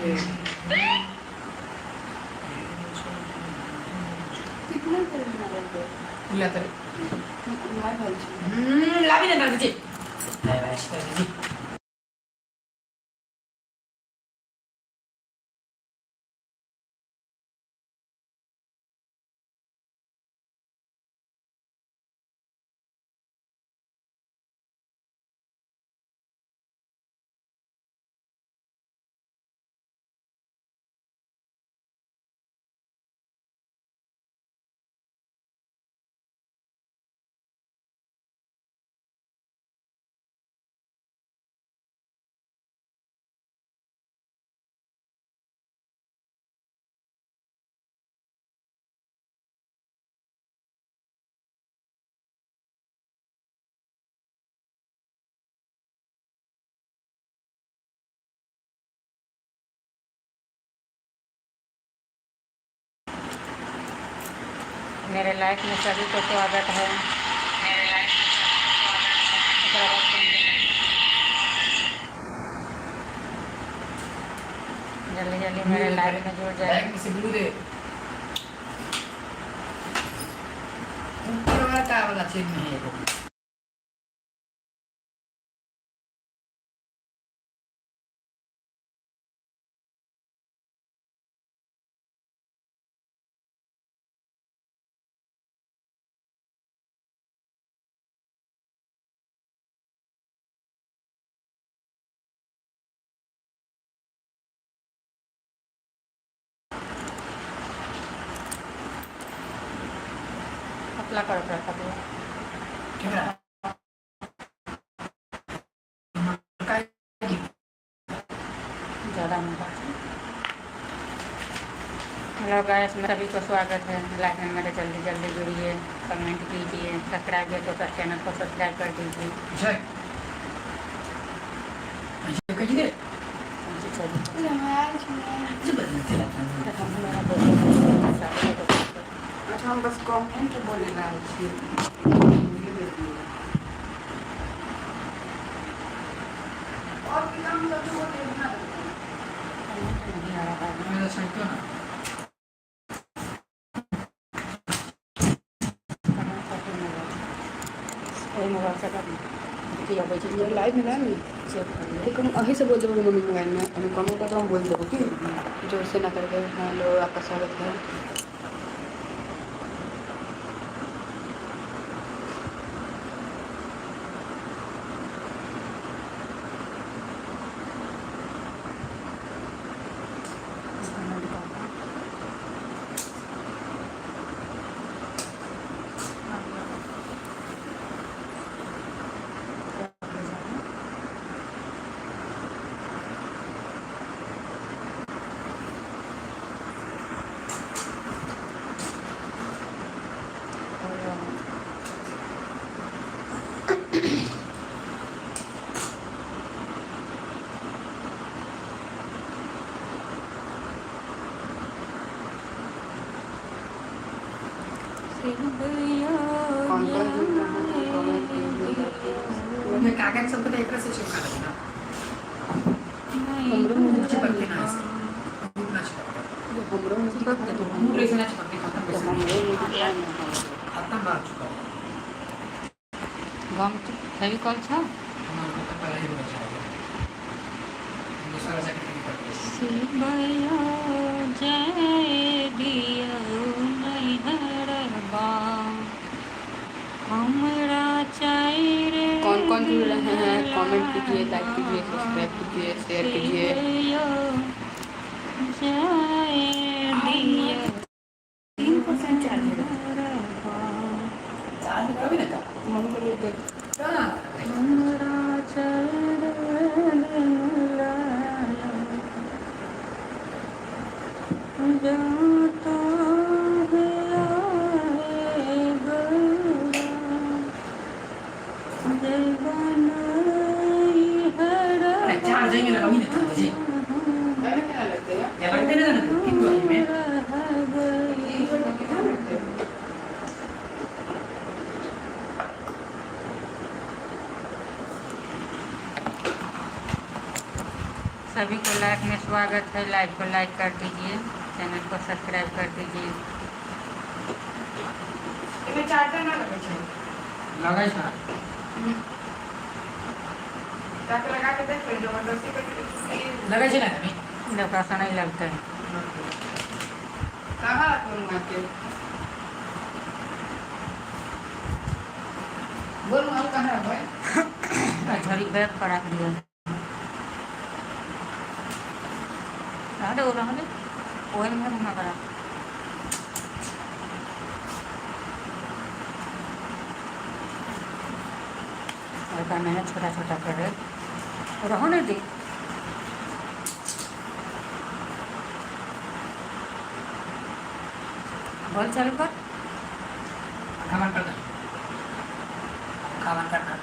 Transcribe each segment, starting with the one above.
कीजिए। कितना या तर नाही घालची। लावी ना दादाजी। दादाजी। मेरे लाइफ में सभी को स्वागत है। जल्दी जल्दी मेरे लाइफ में जुड़ जाए। लाइक से ब्लू दे ऊपर वाला का वाला चेक नहीं है। पतला करो, पतला। कैमरा ज़्यादा मोटा। हेलो गाइस, सभी को स्वागत है लाइफ में मेरे। जल्दी जल्दी जुड़िए, कमेंट कीजिए, सब्सक्राइब है तो चैनल को सब्सक्राइब कर दीजिए। अच्छा, हम बस कमेंट बोले रहा छी। और भी काम सब वो देखना। नहीं आ रहा है। मेरा साइकिल ना ओहि मोबाइल से कर की अबै छै। लाइव में ना चेक कर लिअ। एक हम अहीं से बोल देबो मम्मी मोबाइल में, हम कमेंट कर तो हम बोल देबो कि जोर से ना करके। हेलो, आपका स्वागत है। कमेंट कर दो। कौन कौन जुड़ रहा है, कमेंट कीजिए। मैं कागज सब तो एकरा से चिपका देना। हमरो मुंह चिपकते ना ऐसे ना चिपकते। हमरो मुंह चिपक तो मुंह ऐसे ना चिपकते, खत्म तो वैसे। हमरो मुंह खत्म बात चुका है। गम फेविकॉल छ। हमारे को तो पहले ही बोला जाएगा, दूसरा जैकेट नहीं पड़ती। शिवयो जय दियो नैहरबा हमरा चारि कौन कौन जुड़ रहे हैं, कमेंट कीजिए, लाइक कीजिए, सब्सक्राइब कीजिए, शेयर कीजिए। शिवयो जय दियो 3% चार्ज है। चार्ज कभी ना था। मम्मी को देख। कहाँ? हमरा चारि जाता है अरे चार्ज जाएंगे ना कभी ना था जी। मैंने क्या लगते हैं या लगते ना ना कितने में कितना लगते हैं? सभी को लाइव में स्वागत है। लाइव को लाइक कर दीजिए, चैनल को सब्सक्राइब कर दीजिए। एमे चार्जर ना लगै छै। लगै छै। जाके लगा के देख ले, जबरदस्ती करके। लगै छै ने अभी? देखा से नहीं लगता है। कहाँ रखूँ के बोल, हम कहाँ रखबै? झड़ी बैग पर रख दिया। रह दे, वो रह दे, वही में घुमा करा। और का मैंने छोटा छोटा कर रहे रहो नहीं दी। बॉल चालू कर। पंखा बंद कर दे, पंखा बंद करना।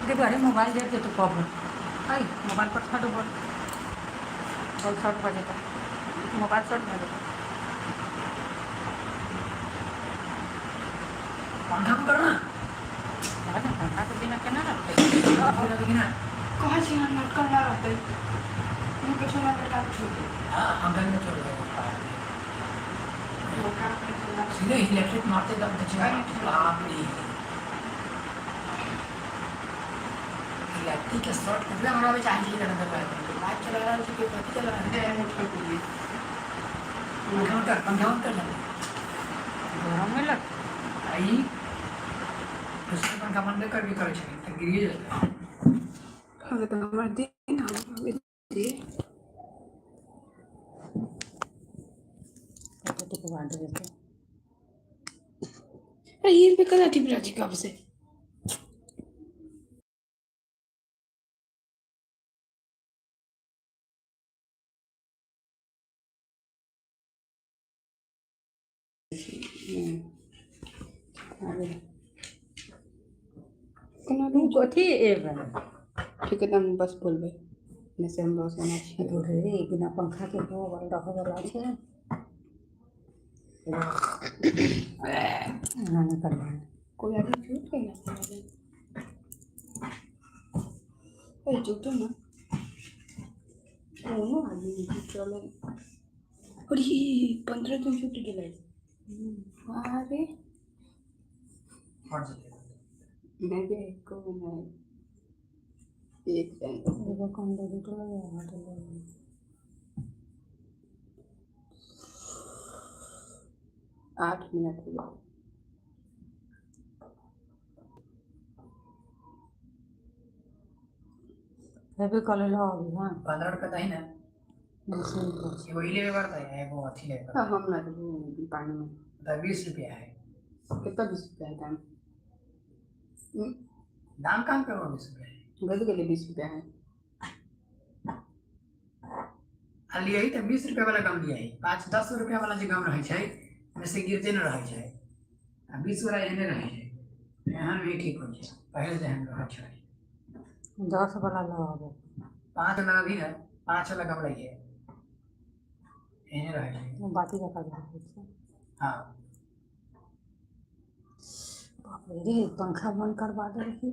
देखो, अरे मोबाइल दे दे तो कब आई मोबाइल पर छाटो। बॉल बॉल शॉर्ट बजेगा, मोबाइल शॉर्ट में देखो। पंखा बंद करना। ना पंखा के बिना केना रहतै? लगे ना। कहाँ छी हम लटकल ना रहतै, हम कुछो ना लटका के छोड़ दे। हाँ, पंखा में छोड़ दो। लटका के छोड़ दे। सीधे इलेक्ट्रिक मारते दम तक। बाप रे, इलेक्ट्रिक के शॉर्ट कितना बनावे चाहिए कि अंदर लाइट चला रहा है कि बत्ती चला रहा है। दे छोड़ दीजिए। पंखा बंद कर, पंखा बंद कर जल्दी। गरम में लग आई दूसरे पंखा बंद कर भी करै छै तऽ गिरिए जेतै। हम तो हमर दिन हम दे। कते के बाद देते। अरे, ये पे कदा टिप राजी कब से? कोना? तू कथी एबे? ठीक है, तऽ हम बस बोलबै जैसे हम बस होना छियै। रे, बिना पंखा के हो रहै वाला छै ना, नहीं करना। कोई आदमी झूठ कहीं ना। अरे, झूठो ना, कोनो आदमी झूठ चले। अरे, 15 दिन छूट गेलै। अरे। हट जेतै। मैं भी एको नहीं एक सेकंड। एगो कम दे दे तो हट ले। 8 मिनट हो गए। फेविकॉल लो अभी, हाँ। 15 रुपया दही ने। मशीन पर। एगो ई लेबे पड़तै, एगो अथी लेबे। हाँ, हम ना देबू पानी में। पड़तै, 20 रुपया है। कितना 20 रुपया है दाम? दाम कम करो, 20 रुपया है। गद गेलै, 20 रुपया है। आ लियही तऽ 20 रुपया वाला गम लियही। 5-10 रुपया वाला जे गम रहै छै ओहिमे से गिरते नहि रहै छै आ 20 वाला एहने रहै छै, एहन भी ठीक होइ छै, पहिले जेहन रहै छै। 10 वाला लो अभी। 5 वाला भी ने, 5 वाला गम लगिए, एहने रहै छै। बाती जकाँ रहै छै। हाँ। बाप रे रे, पंखा बंद करवा दे रही।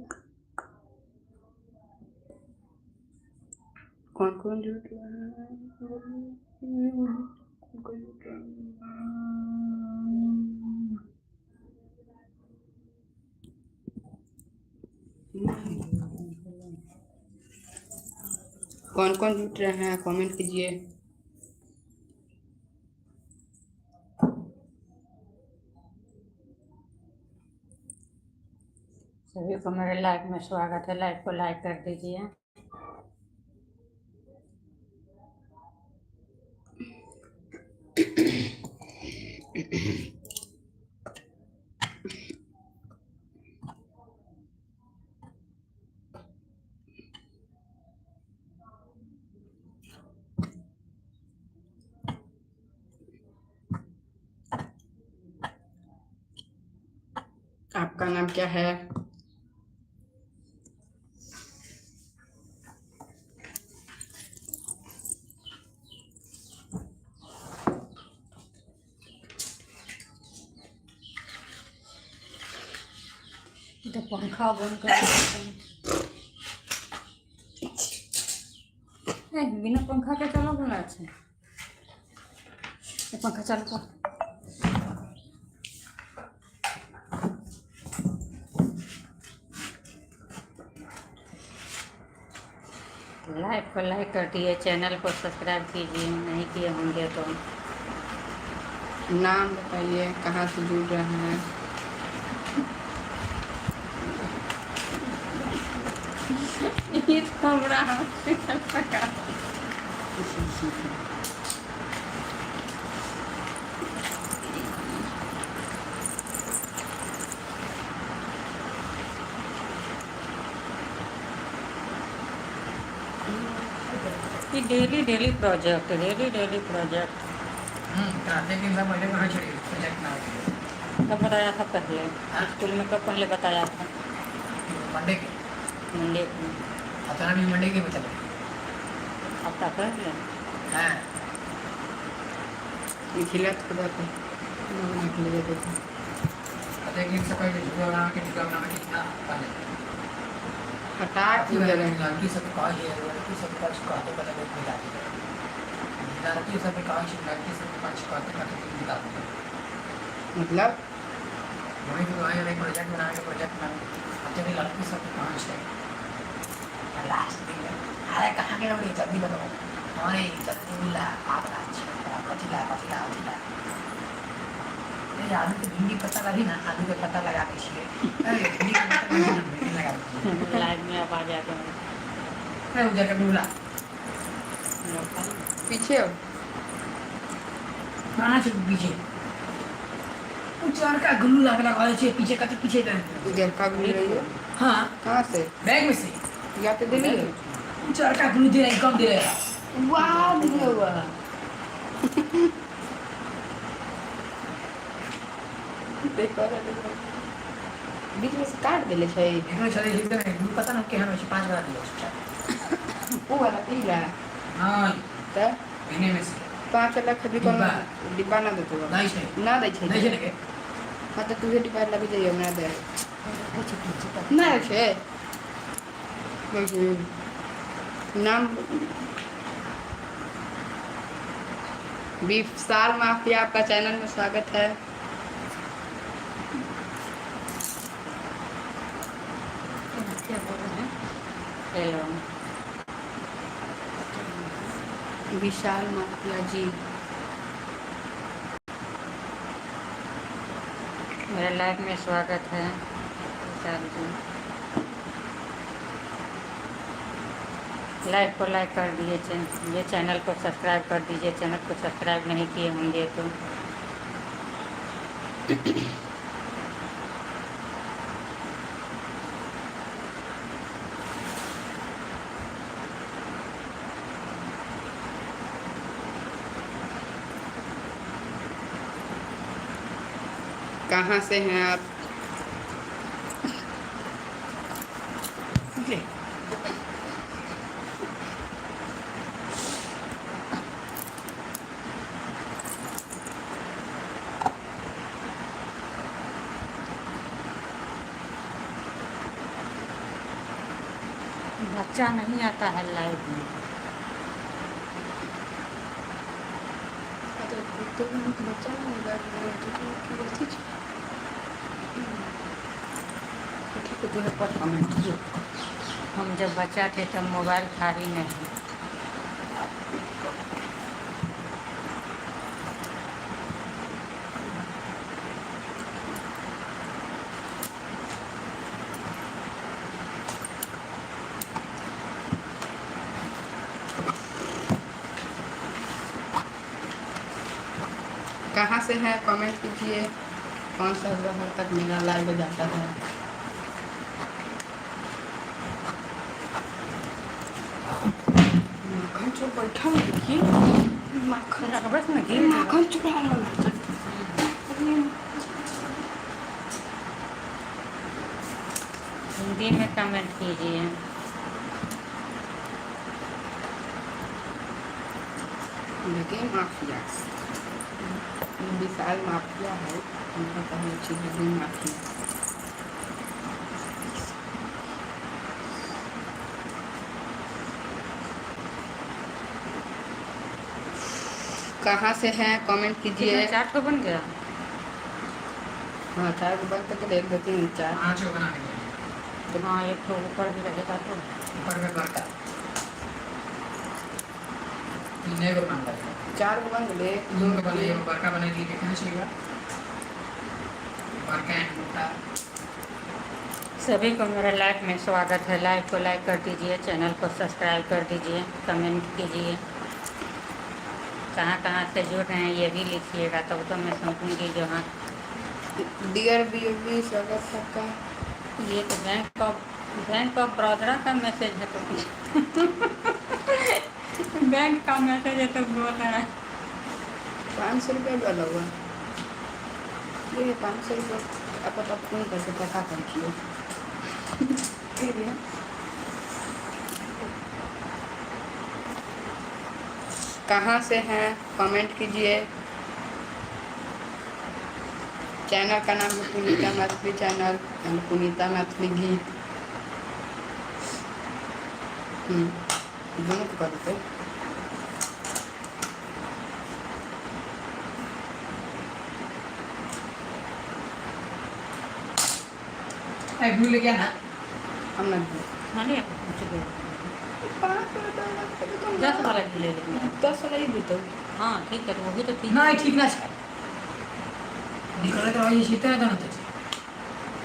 कौन कौन झूठ रहा है? कौन कौन झूठ रहा है? कौन कौन झूठ रहे हैं, कमेंट कीजिए। सभी को मेरे लाइव में स्वागत है। लाइव को लाइक कर दीजिए। आपका नाम क्या है? तो पंखा बंद कर देते। बिना पंखा के चलो बोला छै। ये पंखा चालू कर। लाइक को लाइक कर दिए, चैनल को सब्सक्राइब कीजिए, नहीं किए होंगे तो। नाम बताइए, कहाँ से जुड़ रहे हैं? ये तो हमरा हाथ से लगा। ये daily daily project, daily daily project. क्रांति दिन सब पहले कहाँ छड़ी प्रोजेक्ट ना। कब बताया था पहले? हाँ? स्कूल में कब पहले बताया था? मंडे के। मंडे को। अतना भी मंडे के बता। हफ्ता पहले। हाँ। खिला थोड़ा तो बना के ले जाते थे। तो एक दिन से पहले झूला बना के, झूला बना के इतना पहले हटा क्यों दे रहे हैं? लड़की सब कहे है, लड़की सब कुछ कहते कहते लोग मिला दिए। लड़की सब कहे छै, लड़की सब कुछ कहते कहते लोग मिला दिए। मतलब? वही तो वही एक प्रोजेक्ट बनाने के, प्रोजेक्ट बनाने अब जब लड़की सब कहाँ छै लास्ट दिन में, अरे कहाँ के लोग, जल्दी बताओ। अरे जल्दी मिला आप छै, कथी ला, कथी ला, कथी ला? अरे आलू के भिंडी पत्ता लगी ना, आलू के पत्ता लगा दै छियै। अरे भिंडी के पत्ता लगी ना, भिंडी लगा दै छियै। लाइव में आवाज आ गई। अरे उधर के डूला। पीछे हो। कहाँ छै पीछे? उ चरका ग्लू लगा लगा छै पीछे। कथी पीछे दे? उधर का भी रही है। हाँ। कहाँ से? बैग में से। या पे दिली है। उ चरका ग्लू दे रहा, कम दे रहा। वाह, दिया हुआ। देखो देखो, बीच में से काट देले छै। एकरो छलै छै ने ग्लू, पता न केहन होइ छै। 5 बार दियो छै। ऊ वाला पीला? हाँ। तऽ महीने में से। 5 लाख खरीदी कोनो डिब्बा। डिब्बा ना देतो। नहीं छै। ना दै छै। नहीं छै ने के। हाँ, तऽ तुहे डिब्बा लगे जाइए, हमरा दे ना छै। नाम विशाल माफिया, आपका चैनल में स्वागत है। क्या बोल रहे हैं? हेलो। विशाल माफिया जी। मेरे लाइव में स्वागत है विशाल जी। लाइव को लाइक कर दिए, ये चैनल को सब्सक्राइब कर दीजिए, चैनल को सब्सक्राइब नहीं किए होंगे तो। कहाँ से हैं आप? ले। बच्चा नहीं आता है लाइव में। तो बच्चा नहीं। ठीक है, तुम्हें पर कमेंट। हम जब बच्चा थे तब मोबाइल था ही नहीं। कहाँ से हैं, कमेंट कीजिए। कौन सा शहर तक मेरा लाइव जाता है? माखन चोर बैठा है, देखिए माखन। रखबस में गिर। माखन चुरा रहा है। हिंदी में कमेंट कीजिए। देखिए माफिया, विशाल माफिया है। उनका कहना चाहिए माफिया। कहाँ से हैं कमेंट कीजिए। कितना, चार ठो बन गया? हाँ, चार को बंद करके एक, दो, तीन, चार। पाँच गो बनाने के। हाँ, एक ठो ऊपर भी रहेगा तो। ऊपर में बड़का तीन गो बन रहा। चार को बन गए। तीन गो बने, एगो बड़का बने दी, देखना चाहिए बड़का एंड मोटा। सभी को मेरे लाइव में स्वागत है। लाइव को लाइक कर दीजिए, चैनल को सब्सक्राइब कर दीजिए, कमेंट कीजिए। कहाँ कहाँ से जुड़ रहे हैं, ये भी लिखिएगा, तब तो मैं समझूंगी जो हाँ। डियर बी बी, स्वागत है आपका। ये तो बैंक ऑफ बड़ौदा का मैसेज है, तो बैंक का मैसेज है तो बोल रहा है। 500 रुपया वाला हुआ ये। 500 रुपया आपका तो फोन करके पता कर किए। ठीक है। कहाँ से हैं, कमेंट कीजिए। चैनल का नाम है पुनीता मैथिली चैनल एंड पुनीता मैथिली गीत। दोनों को कर देते। ए, ब्लू लेके आना। हम ना। हाँ, नहीं, पूछ गए। 5 रुपया लगते तो। 10 वाला भी ले लेंगे। 10 वाला ही देते। हाँ, ठीक है, तो वो भी तो ठीक। नहीं, ठीक ना छै, निकलत रही छै तें तो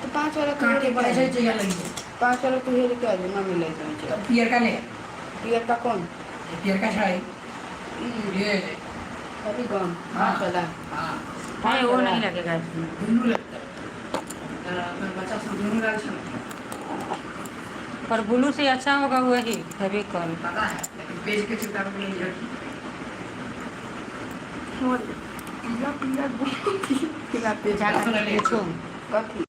तो 5 वाला तो काटे पड़े छै, चाहिए लगी छै। 5 वाला तो हे लेके आ जाओ ना, मिले तो जाए। पियर का ले। पियर का कौन? ये पियर का छै। ये। अभी कौन? हाँ। 5 वाला? हाँ। नहीं, वो नहीं लगेगा इसमें। दुनू लगतै तऽ अपन बच्चा सब दुनू लाल छै ने। पर ब्लू से अच्छा होगा वही फेविकॉल। पता है, लेकिन पेज के चिपकावे के लिए पीला पीला पीला पेज। जा कर पूछो। कथी?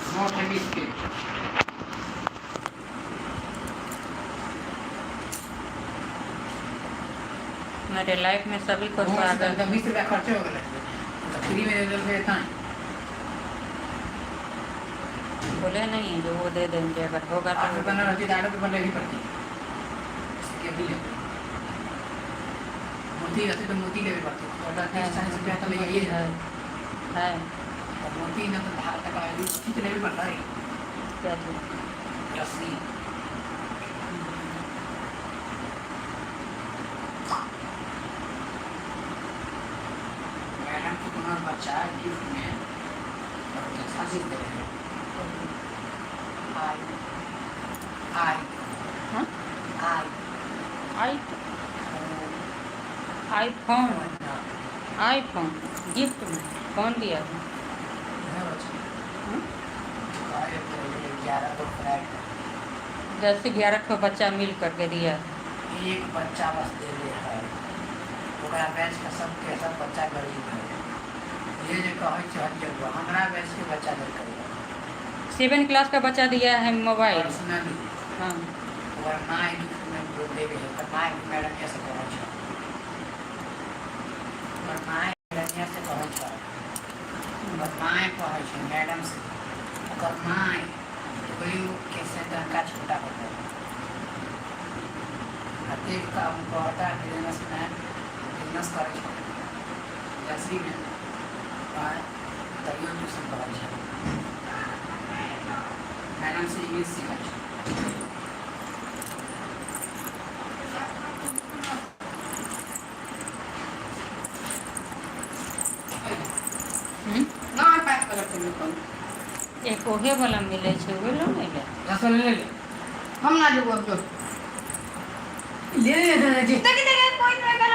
नोट है 20 के। मेरे लाइव में सभी को स्वागत। 20 रुपया खर्चे हो गेलै तऽ फ्री में दे देलकै तां। बोले नहीं जो वो दे देंगे, अगर होगा 8 तो। रुपया न रहती तऽ 8 रुपया लेबही पड़ती के भी लेबै। मोती रहते तऽ मोती लेबे पड़ती, तो 30-40 रुपया तऽ ले है। जाइए। है। तऽ मोती न तऽ धार तक मोती तऽ लेबे पड़तै। क्या चीज? रस्सी। मैडम के कोनो बच्चा गिफ्ट में बहुत अच्छा चीज देले है, आई आई। हाँ? आई। आई आईफोन? आईफोन गिफ्ट में कौन दिया था? है बच्चा। हाँ? 11 गो फ्लैट। 10 से 11 ठो बच्चा मिल करके दिया? एक बच्चा बस देले है, ओकरा बैच के सबके सब बच्चा गरीब है। ये जे कहै छै हरियर, हमरा बैच के बच्चा देलकै। 7 क्लास का बच्चा दिया है मोबाइल? पर्सनली। हाँ। ओकर माय गिफ्ट में देवे है, ओकर माय मैडमिया से कहै छै, ओकर माय मैडमिया से कहै छै, ओकर माय कहै छै। छै मैडम से। ओकर माय डब्ल्यू के से तनका छोटा हो गया। आ देख कऽ हम कहता बिजनेसमैन बिजनेस करै छै इंडस्ट्रीमे, पर तैयो ट्यूशन पढ़ै छै, मैडम से इंग्लिश सीखै छै। ना पाँच वाला फेविकॉल। एक ओहे वाला मिलै छै, उहे लो ने ले। 10 वाला ले ले। हम ना जेबो अब जो। ले ले दादाजी। देख देख, कोई नहीं। ले।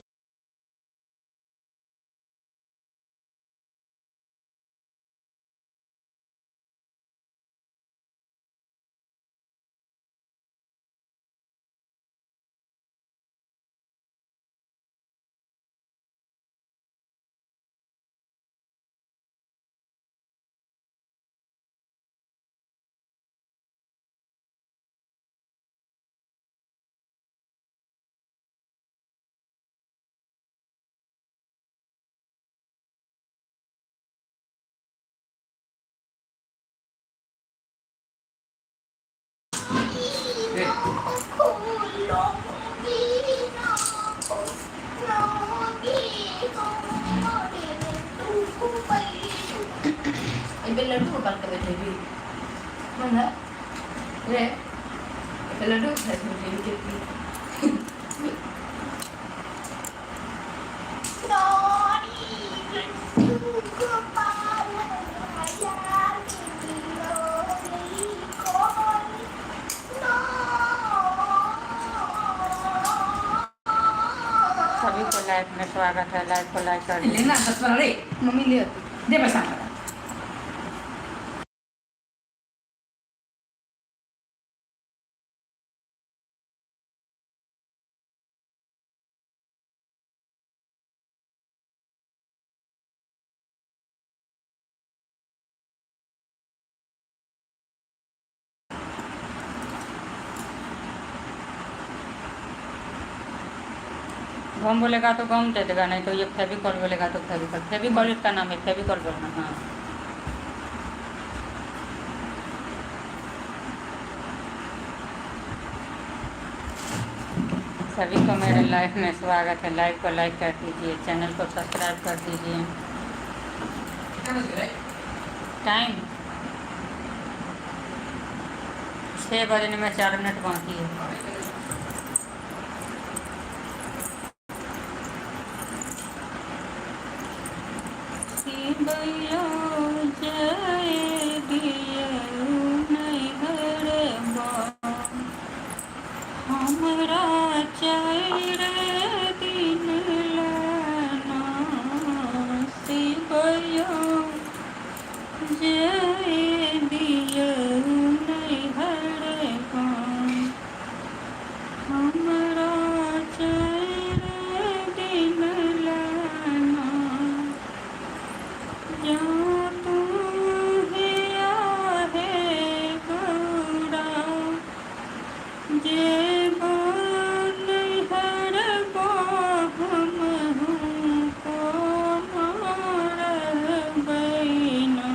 एहि बेर लड्डू गोपाल के बैठेबी मन है रे? एहि लड्डू खाइ बैठेबी कितनी? सभी को लाइव में स्वागत है। लाइव को लाइक कर दीजिए। लेना 10 वाला रे। मम्मी ले आती। दे पैसा हमरा। गम बोलेगा तो गम दे देगा, नहीं तो ये फेविकॉल बोलेगा तो फेविकॉल। फेविकॉल इसका नाम है, फेविकॉल बोलना। हाँ, सभी को मेरे लाइव में स्वागत है। लाइव को लाइक कर दीजिए, चैनल को सब्सक्राइब कर दीजिए। कितना बज गेलै? टाइम 6 बजने में 4 मिनट बाकी है। शिवैया जय दियौ नैहरबा, हमरा चारि दिन लेना। शिवैया जय दियौ नैहरबा, हमरा चारि दिन लेना। जा तू हिया हे गौरा, जेबो नैहरबा, हमहूँ कोना रहबै ना।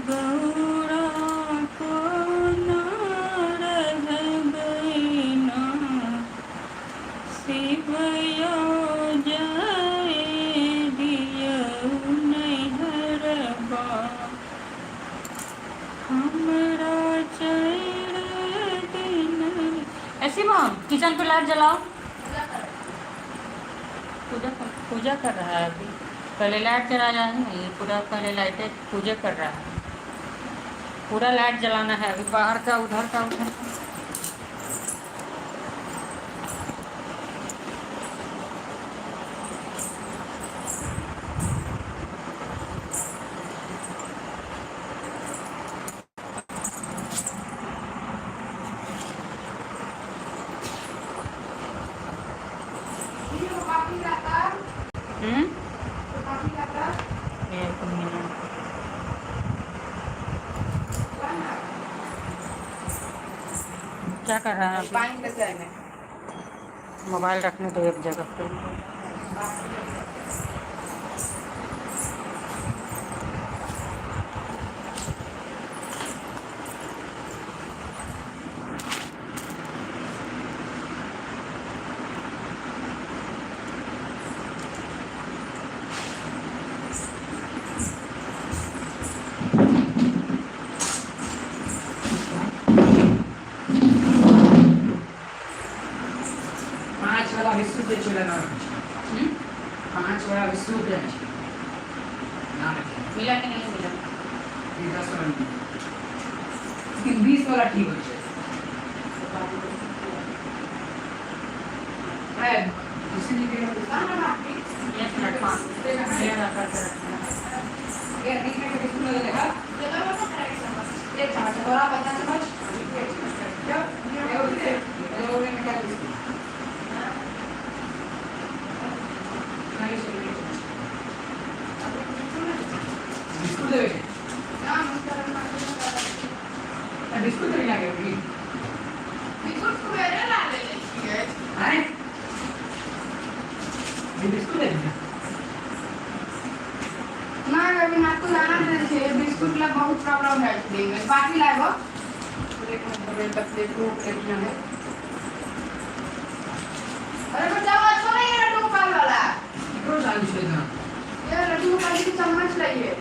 गौरा कोना रहबै ना। शिवैया जय दियौ नैहरबा, हमरा चारि दिन। ऐसी मॉम, किचन पे लाइट जलाओ। पूजा कर रहा है अभी। पहले लाइट जला जाए ना ये पूरा। पहले लाइटें, पूजा कर रहा है। पूरा लाइट जलाना है अभी, बाहर का, उधर का, उधर का। हम्म एक मिनट। क्या कर रहा है अभी? पानी कैसे आएगा? मोबाइल रखने दो एक जगह पे। लेकिन 20 वाला ठीक होइ छै। है, इसीलिए एक मिनट, ये रखा रखना। ये बीच में बिस्कुट लगेगा। एक चम्मच थोड़ा, पता चम्मच क्या ये वो में क्या बिस्कुट नहीं, बिस्कुट देवे के बिस्कुट देवे ना के भी। बिस्कुट सवेरे ला लेले छियै। आए ये बिस्कुट देवे ना। ना, अभी नाटको लाना नहीं छै। बिस्कुट ला बहुत प्रॉब्लम है दिन में। बाकी लाएबो एक मिनट तक देखो कितना है। अरे बच्चा, अच्छा नहीं है लड्डू गोपाल वाला। ककरो चालू छै ना। ये लड्डू गोपाल की चम्मच लाइए।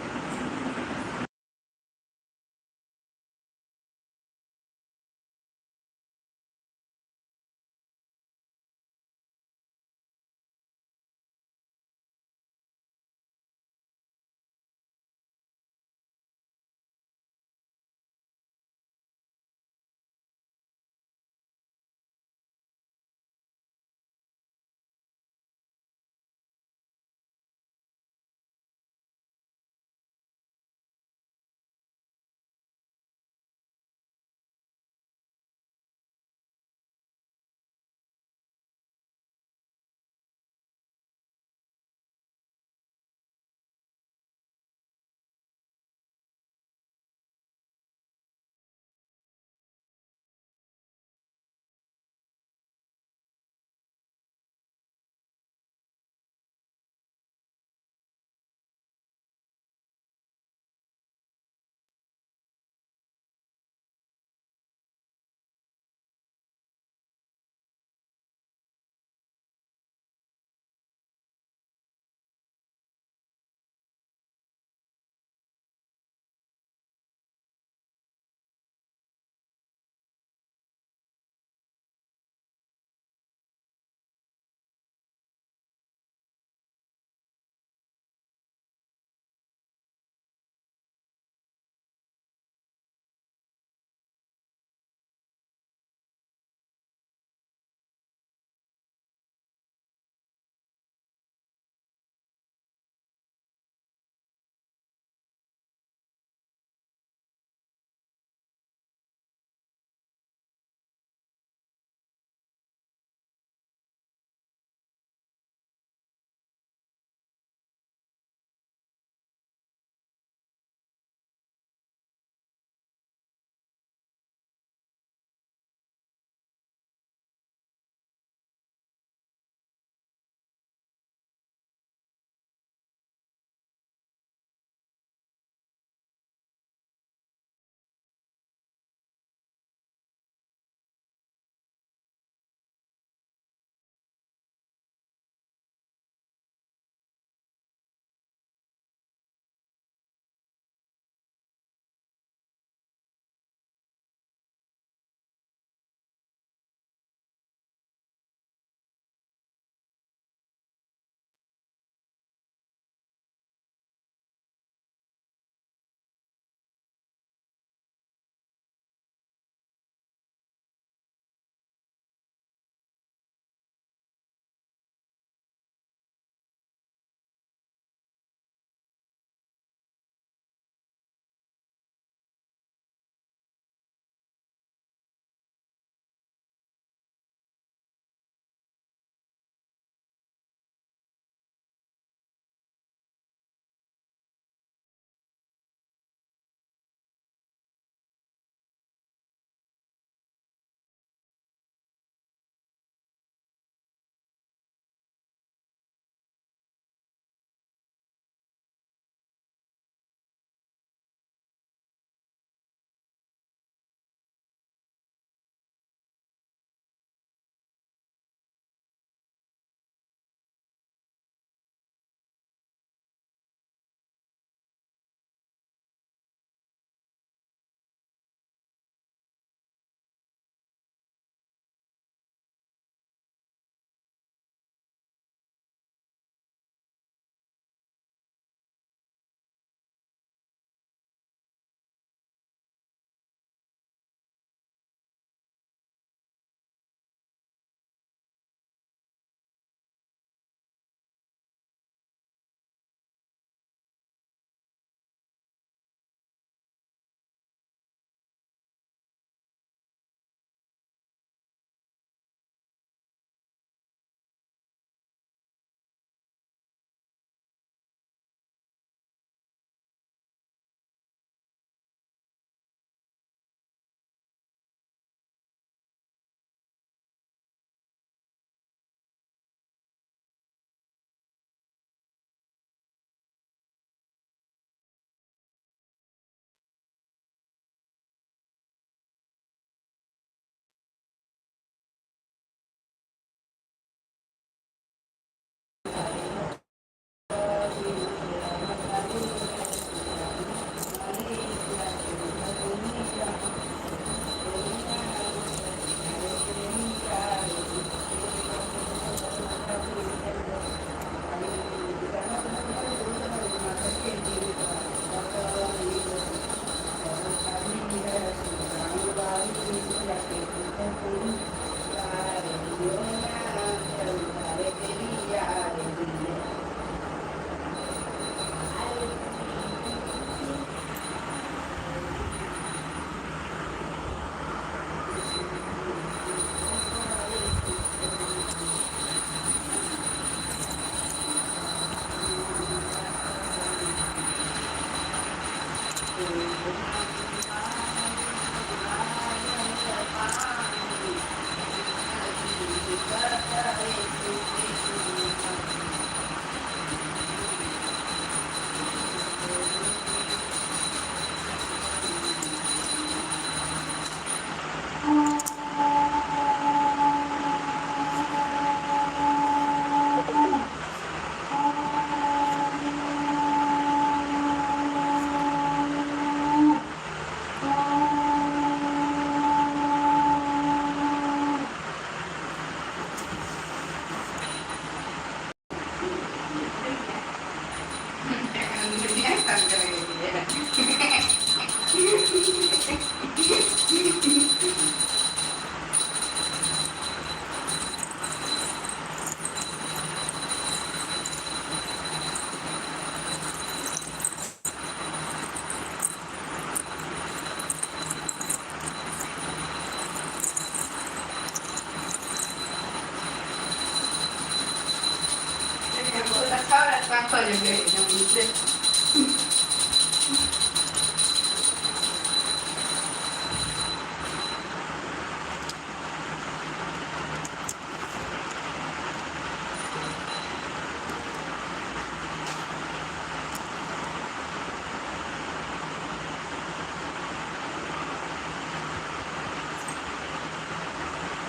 लगे एकदम से।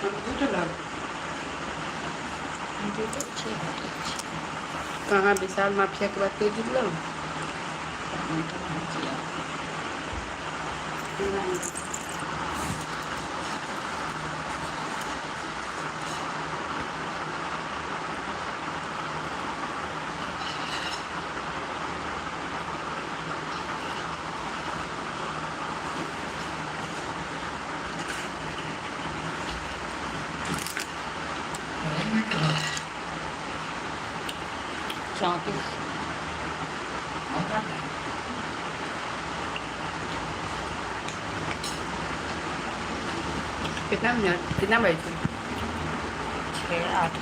हम जुटल। कहाँ विशाल माफिया के बात के जुटल? 34। कितना मिनट, कितना बजे? 6 8।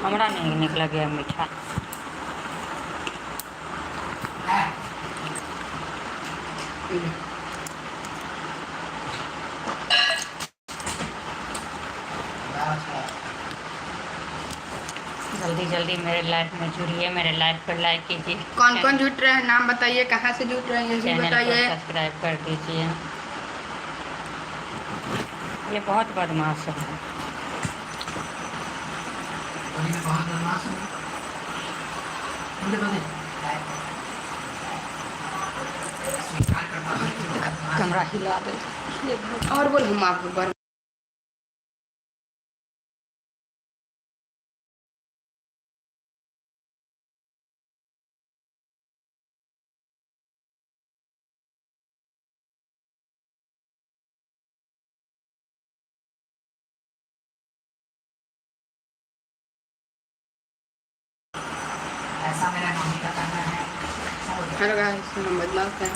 हमरा नहीं निक लगे मीठा। जल्दी जल्दी मेरे लाइफ में जुड़िए, मेरे लाइफ पर लाइक कीजिए। कौन कौन जुट रहे हैं नाम बताइए, कहाँ से जुट रहे हैं ये भी चैनल को बताइए। सब्सक्राइब कर दीजिए। ये बहुत बदमाश है। कमरा हिला दे। और बोल हम आपको बार ऐसा मेरा मम्मी का कहना है। हेलो गाइस, हम बदमाश हैं।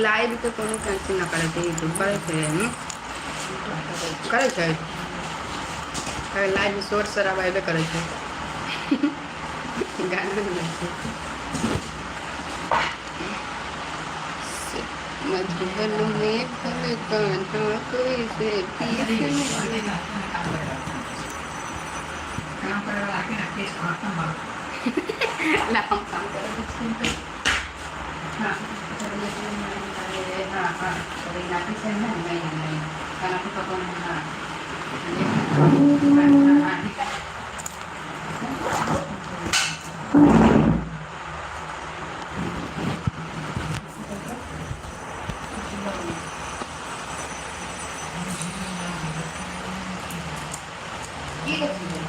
लाइव के कोनो कैंसिल ना करे छै, यूट्यूब करे छै न करे छै। अगर लाइव शोर शराबा अयबे करे छै, गाना नहीं छै। मधुबन में फल कान्हा कोई से पीस में। काम करे वाला आके ना केस खत्म बा। ला हम काम करे छी। हाँ हाँ हाँ, नाटी से ना नहीं नहीं खाना तो पकाना। हाँ हाँ हाँ, ठीक है। की कथी है?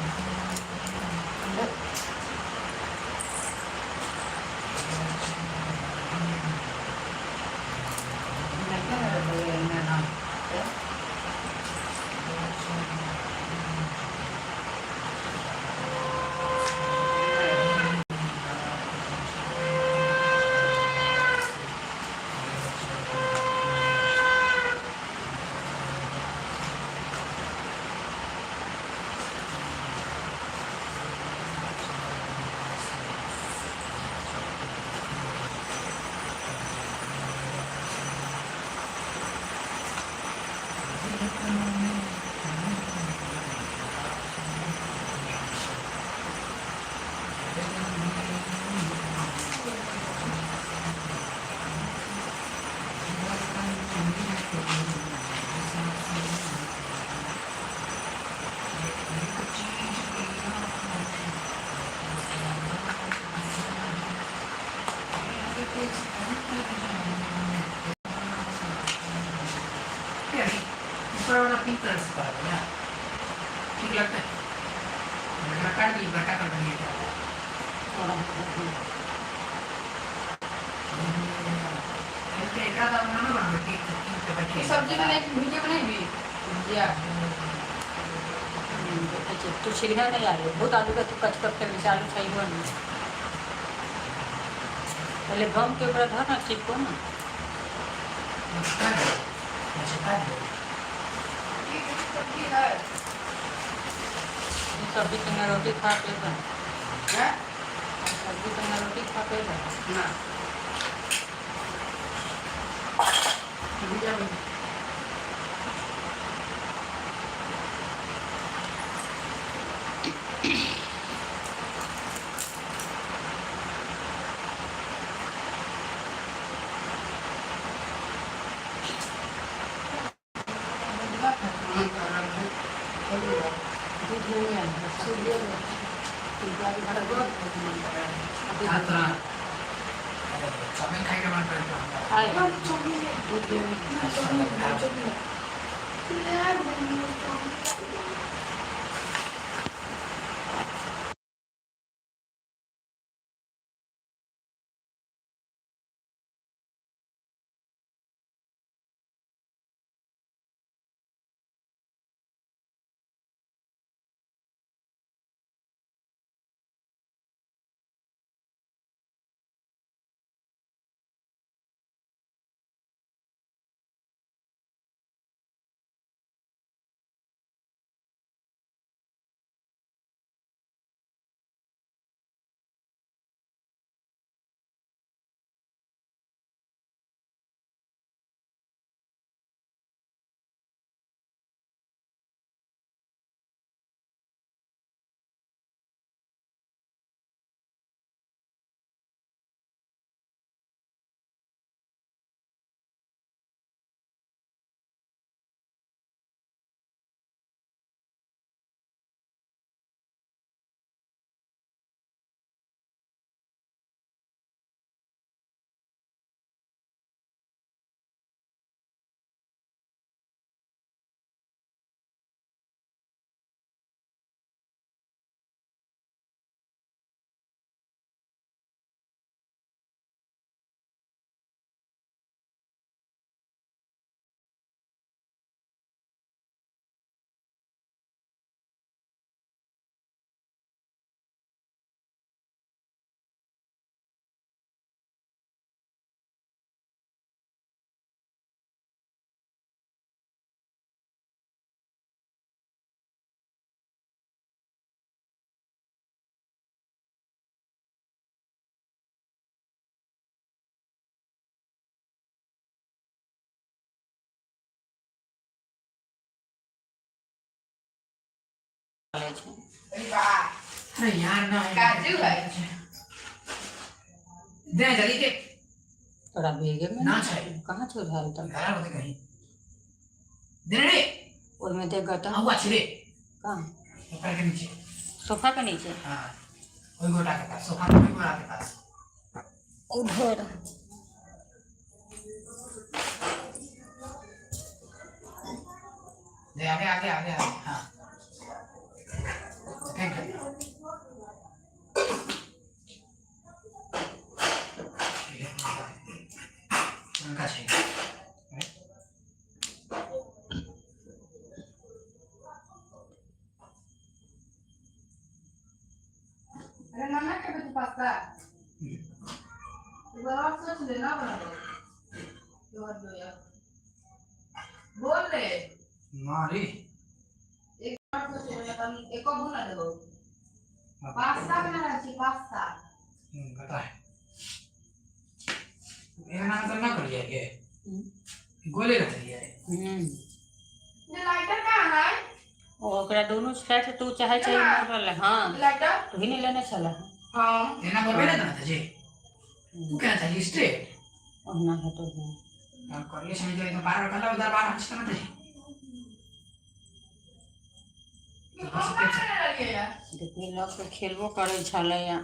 ऊपर वाला पिंक कलर से करा ना, ठीक लगता है। बड़ा काट दी, बड़ा कर दिया। एकरा दाम ना बनबे ठीक ठीक पे बैठे। सब्जी बनाई, भुजिया बनाई भी, भुजिया देखै छियै तू छिलहे नहि आलू बहुत आलूके तू कच कच के आलू छैहो नहि। पहिले गम के ओकरा धर ना चिपको ना। चिपका दे, चिपका दे। ये सब्जी है। ई सब्जी संगे रोटी खा पेबे? हैं? सब्जी संगे रोटी खा पेबे? ना। भुजिया बनी। मन कर रहा है। दूध नहीं आयल है। बहुत मन कर रहा है। हाँ तोरा चाउमीन खाए के मन करे तो हमरा। खाए। दूध नहीं। चलै छै। अरे यार ना। काजू है। दे जल्दी के। तोरा भेगे में ना छै। कहाँ छौ धरल तऽ? घर होते कहीं दे रे। ओहिमे देख गता। हुआ छिरे। कहाँ? ऊपर के नीचे। सोफा के नीचे? हाँ, ओई गोटा के पास, सोफा के ओई गोटा के पास। उधर। दे, आगे आगे आगे आगे, हाँ फेंक दे। उनका चाहिए। अरे नाना के बेटे पास्ता एक बार और सोच लेना, बना दो दो यार, बोल ले। मारी। एक बार सोच लेना तब एको बना देबो। पास्ता बनाना छै, पास्ता। पता है, मेरा नाम तो ना कर लिया गोले रख लिया है। ये लाइटर कहाँ है? ओकरा दुनू साइड से तू चाहे छै मोड़ल, हाँ। लाइटर। तू ही नहीं लेने छला। हाँ। एना बोलबे ना था जी, तू क्या था स्ट्रेट। ओहना हेतौ। और करिए समझ जाए तो बाहर रखला, उधर बाहर हंसता मत जी। हम कहाँ रहलियै यार? देखी, लोक खेलबो करै छलैया।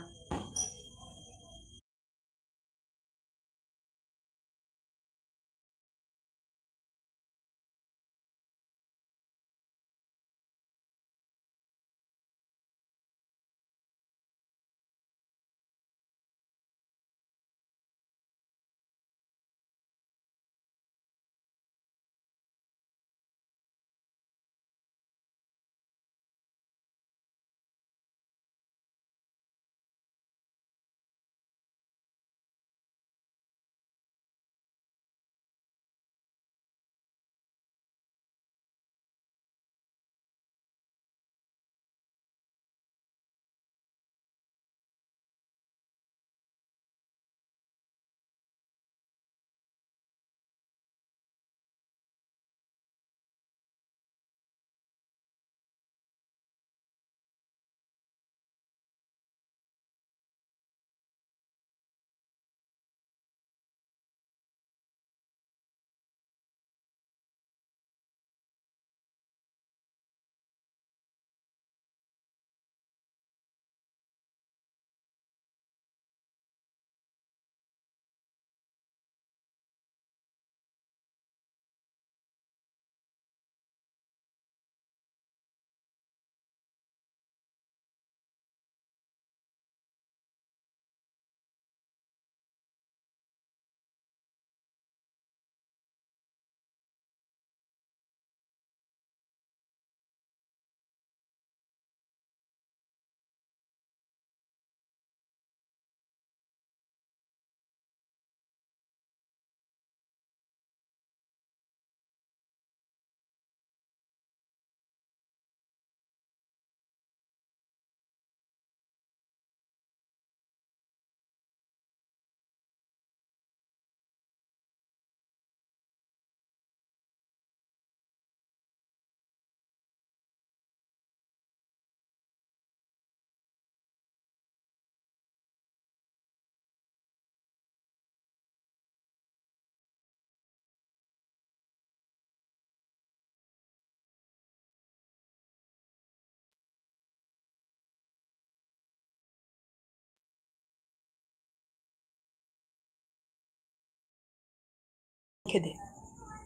सीखे दे,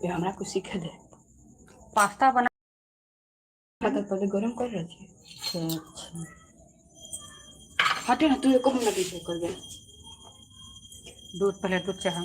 ये हमरा कुछ सीखे दे। पास्ता बना। हाँ, तो पहले गरम कर रही थी। ठीक छै। हटे ना तू, एको मिनट पीछे कर दे। दूध, पहले दूध चाह।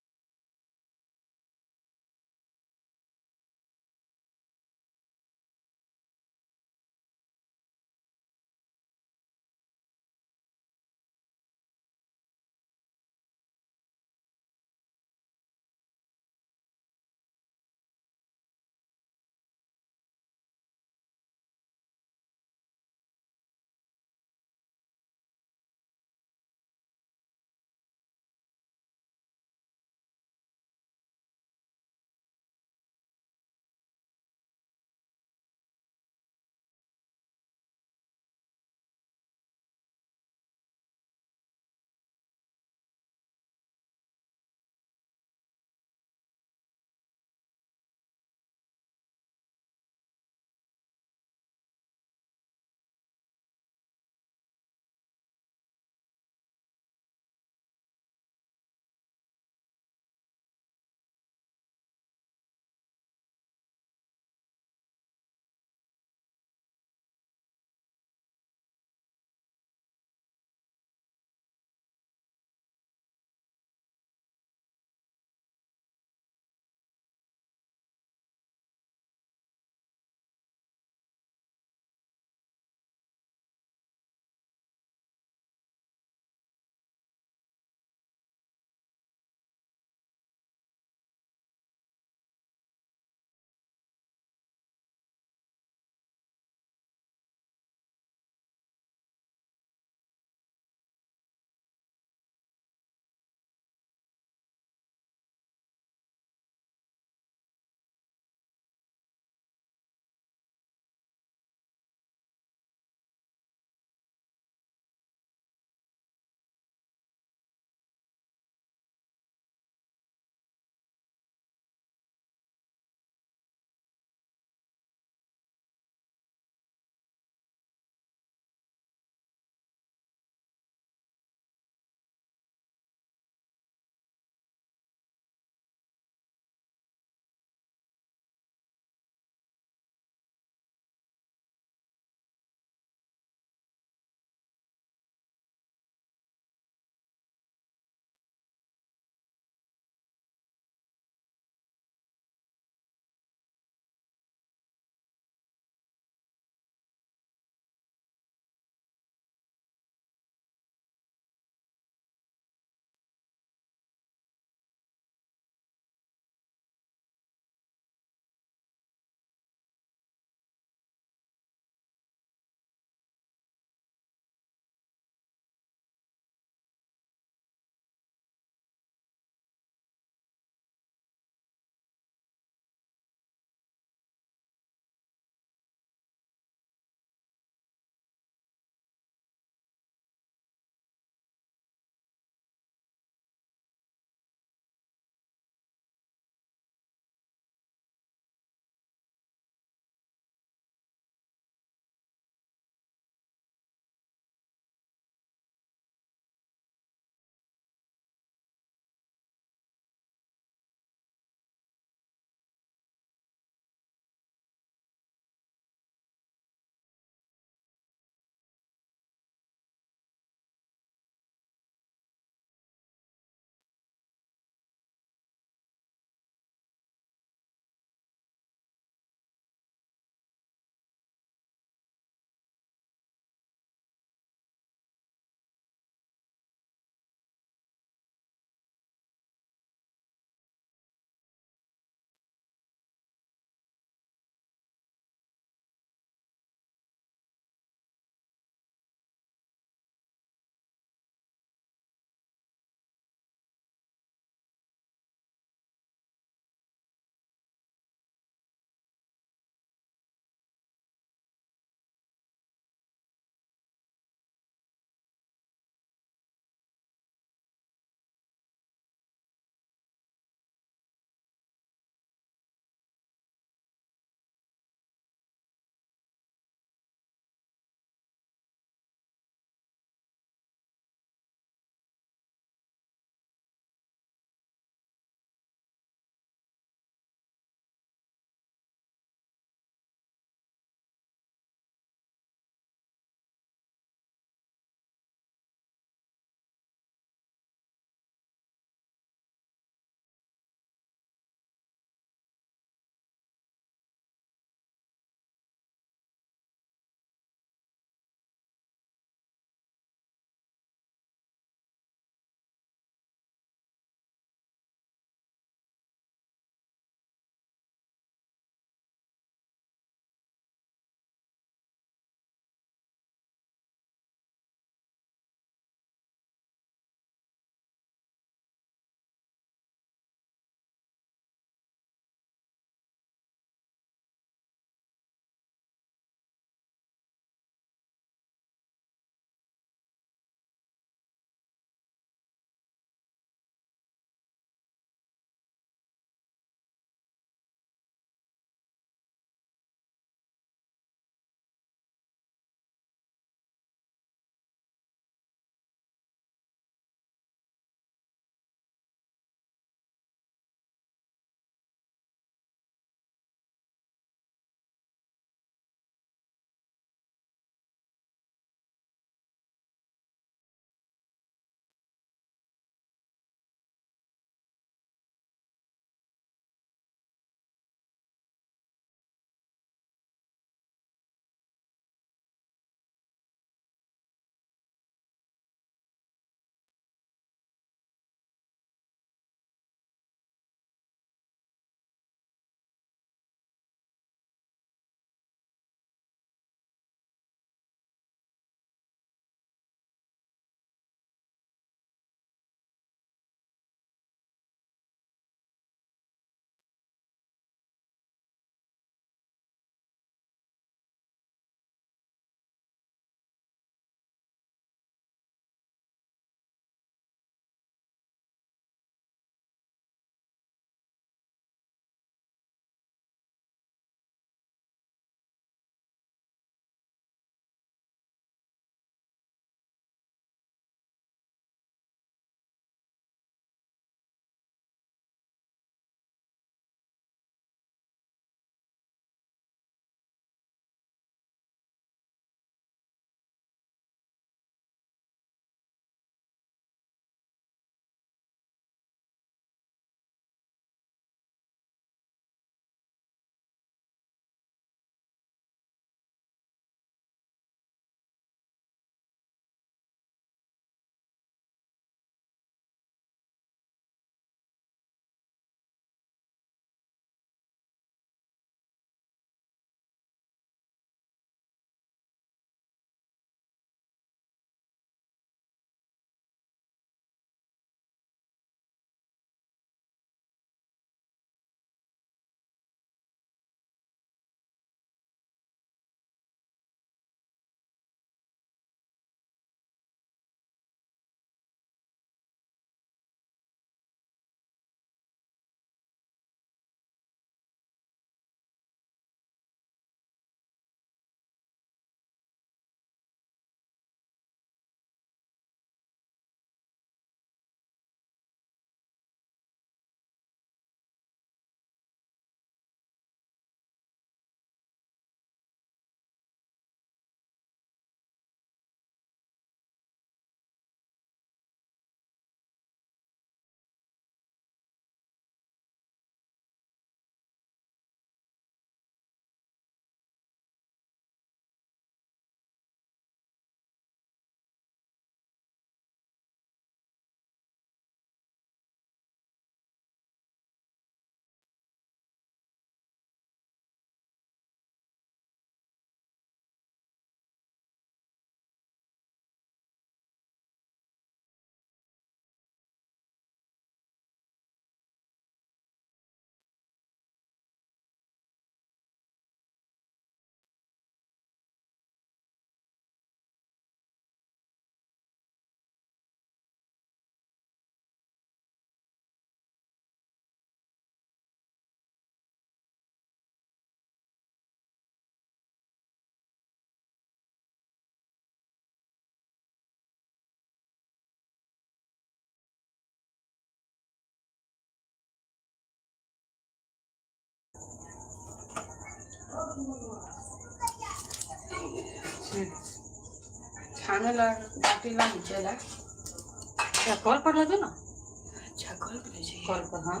छाने ला बाटी ला नीचे ला। क्या कॉल पर लगे ना? अच्छा कॉल पर चाहिए। कॉल पर, हाँ।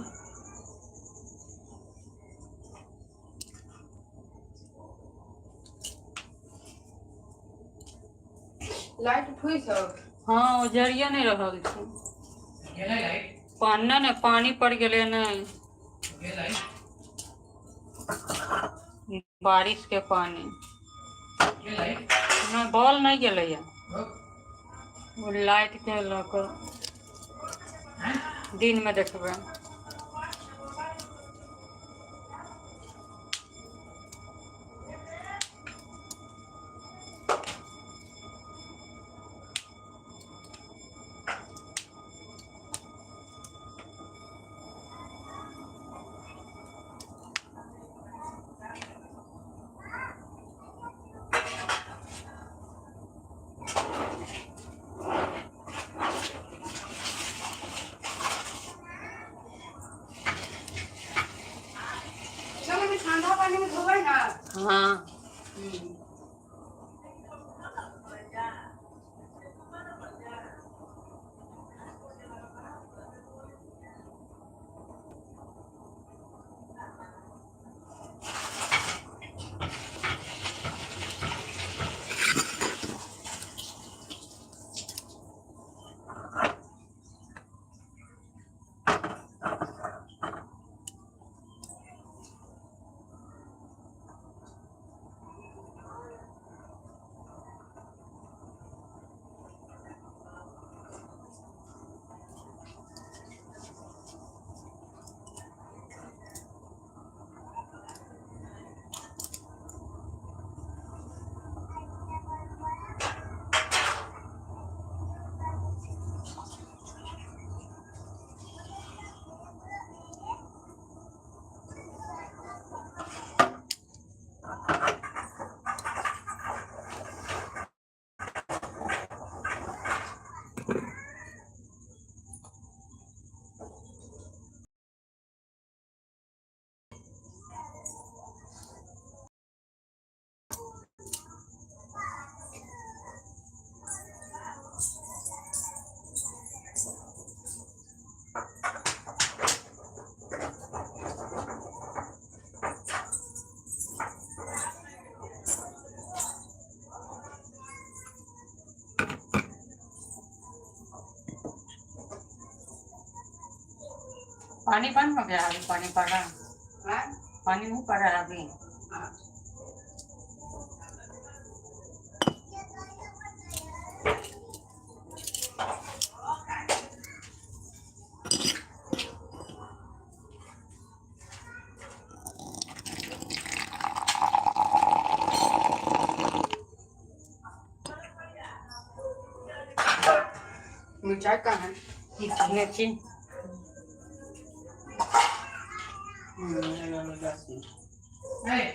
लाइट फुस हो। हाँ, ओ जरिया नहीं रहल छै। गेलै लाइट? पानी ने पानी पड़ गेलै ने। गेलै। बारिश के पानी। गेलै। नहि, बॉल नहि गेलैया। हो। ओ लाइट के लऽ कऽ हैं? दिन में देखबै। चलो अभी ठंडा पानी में धोबै ना। हाँ। पानी बंद हो गया? अभी पानी पड़ रहा है? हाँ। पानी नहीं पड़ रहा है अभी? हाँ। मिर्चाई कहाँ है? मिर्ची। लहसुन। नहीं,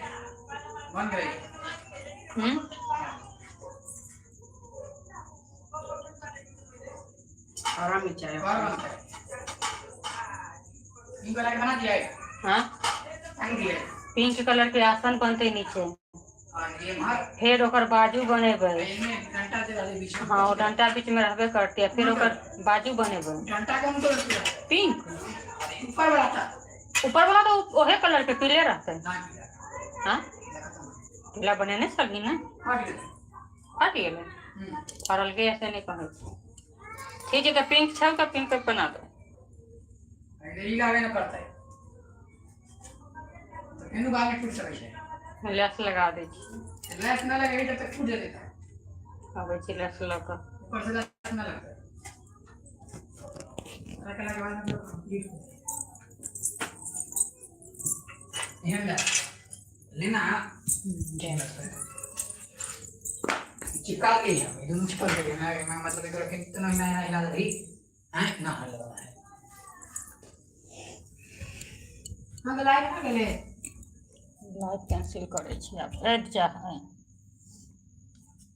बन गई। हम्म। हरा मिर्चाई। और बनता है पिंक वाला बना दिया है? हाँ। टांग दिया है। पिंक कलर के आसन बनते नीचे। और ये मार। फिर ओकर बाजू बनेबै। इनमें डंडा दे डाले बीच में। हाँ, वो डंटा बीच में रहबे करते, फिर ओकर बाजू बनेबै। डंडा कौन कलर किया? पिंक। ऊपर वाला था। ऊपर वाला तो ओहे कलर के पीले रहते। ना किया। हाँ, पीला बनेने छलही ने। फट गेलै। फट गेलै? हम्म। फड़ल के ऐसे नहीं कहै छै। ठीक है, तऽ पिंक छौ तऽ पिंक के बना दो। ई लागे न पड़तै तऽ फेनु बाद में टूट सकै छै। लेस लगा दै छी। लेस न लगे तब तक टूट जेतै तऽ। अबै छी लेस लऽ कऽ। ऊपर से लेस न लगतै। रखला के बाद हम लोग कंप्लीट हो जाए। एहन ले लेना। चिपका गई है, दुनू चिपक गई है। मैं मतलब एकरा कितना हिला हिला रही हैं ना हल रहा है। हाँ, तो लाइट आ गेलै। लाइट कैंसिल करै छी आब, हटि जा है।